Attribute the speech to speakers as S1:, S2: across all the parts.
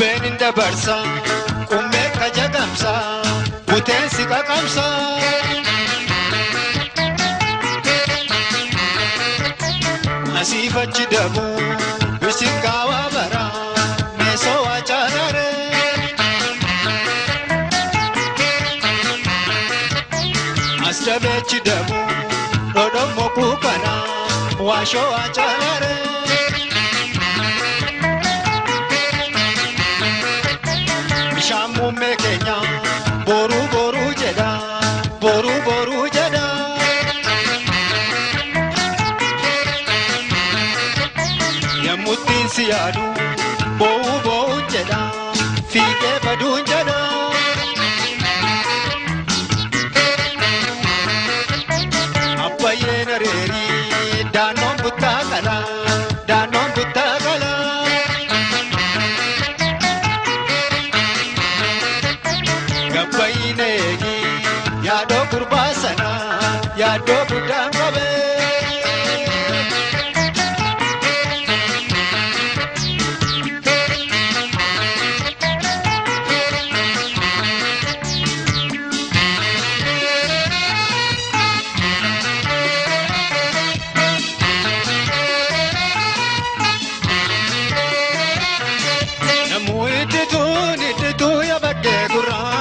S1: Bubbeen hin dabarsa qummee kajagamsa buteen si qaqamsa. Asiif achi dabu bisingaa bara meesoo waa caalare. As dabeechi dabu dhodhommoo kuukana waashoo waa caalare. Bishaan muummee keenya boruu boruu jedha boruu boruu jedha. Yemmuttiin si yaadu boo'uu boo'uun jedha fiigee baduun jedha. Abbayyeen areerii daannoon buttaa qala daannoon buttaa qala. Gabbayyiin eegi yaadoo gurbaa sana yaadoo guddaan qabee.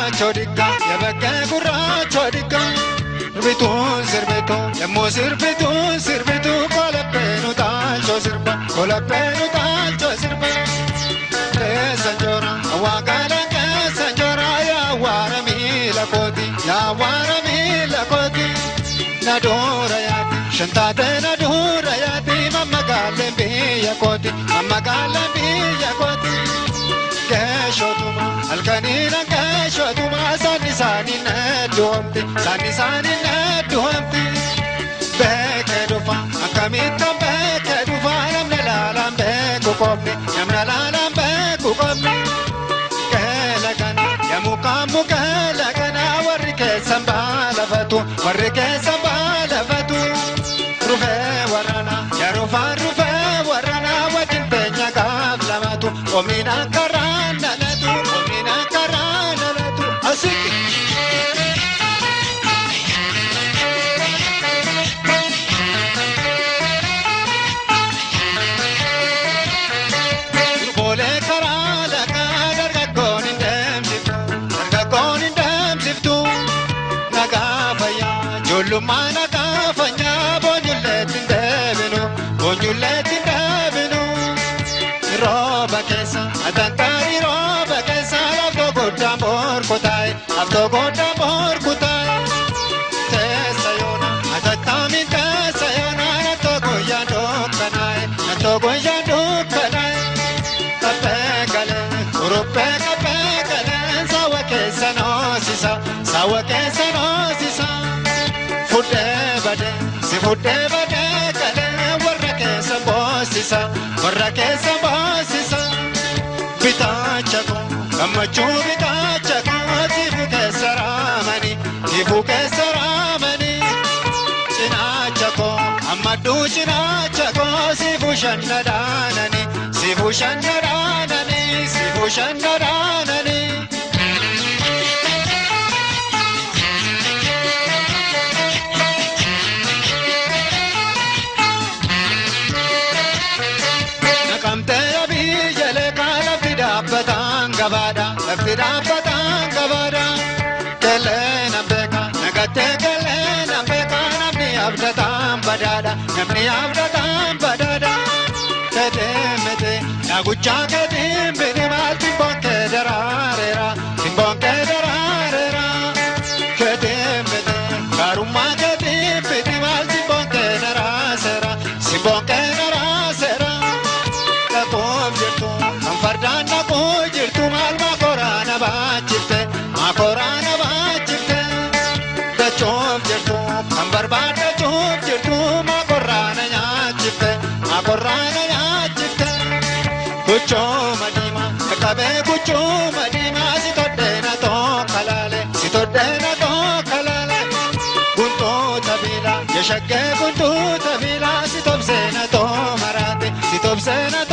S1: Yabakkee gurraacha dhiqaa sirbituun sirbituu yemmuu sirbituun sirbituu kolapheen utaalchoo sirba kolapheen utaalchoo sirba. Keessa njoora awwaagala keessa njoora yaawwaara miila kooti yaawwaara miila kooti. Na dura yaati shantaate na dura yaati mammagaaleen biyya kooti mammagaaleen biyya kooti. Keeshotuma halkaniin keeshotuma saani saani na du'amti saani saani na du'amti. Beekee dhufa akkamittan beekee dhufa namni laalaan beeku qofni namni laalaan beeku qofni. Keela kana yemmuu keela kana warri keessan baalafatu warri keessan baalafatu. Rufee warraana yaa rufaan rufee warraana wajjin teenya gaaf lamatu omina karaa nalatu omina karaa nalatu asiki. Durboolee karaa laqaa dargaggoon hin deemsiftu dargaggoon hin deemsiftu nagaa fayyaa ijoollummaa nagaa fayyaa boonyulleetti hin deebinu boonyulleetti hin deebinu. Rooba keessa atantarii rooba keessa laftoo guddaan borkutaa'e laftoo guddaan borkutaa'e. Teessa yoona atattaamin teessa yoona nattoo guyyaan dukkanaa'e nattoo guyyaan dukkanaa'e. Kaphee galee kuruphee kaphee galee saawwa keessa noosisa saawwa keessa noosisa. Fuddee badee si fuddee badee galee warra keessa boosisa warra keessa boosisa. Bitaacha koo gammachuu bitaacha koo tiifuu keessa raamanii tiifuu keessa raamanii. Cinaacha koo ammadduu cinaacha koo siifuu shanna dhaananii siifuu shanna dhaananii siifuu shanna dhaananii. Naqamtee biyya leeqaa lafti dhaabbataan gabaadha lafti dhaabbataan gabaadha. Kelee na beeka nagattee kelee na beeka namni abdataan badaadha namni abdataan badaadha. Keetee mete naaguchaa keetiin bini maal timboon kee daraareera timboon kee daraareera. Keetee mete gaarummaa keetiin bini maal timboon kee daraaseera simboon kee daraaseera. Dhaquuf jirtu kan fardaan dhaquu jirtu maal maakoraana baachifte maakoraana baachifte. Dachuuf jirtu kan barbaadachuuf jirtu maakoraana nyaachifte maakoraana nyaachifte. Guchuma diimaa qaqqabee guchuma diimaa si toddeena tokkalaale si toddeena tokkalaale. Guntuuta biilaa yeshaggee guntuuta biilaa si tobseena toomaraate si tobseena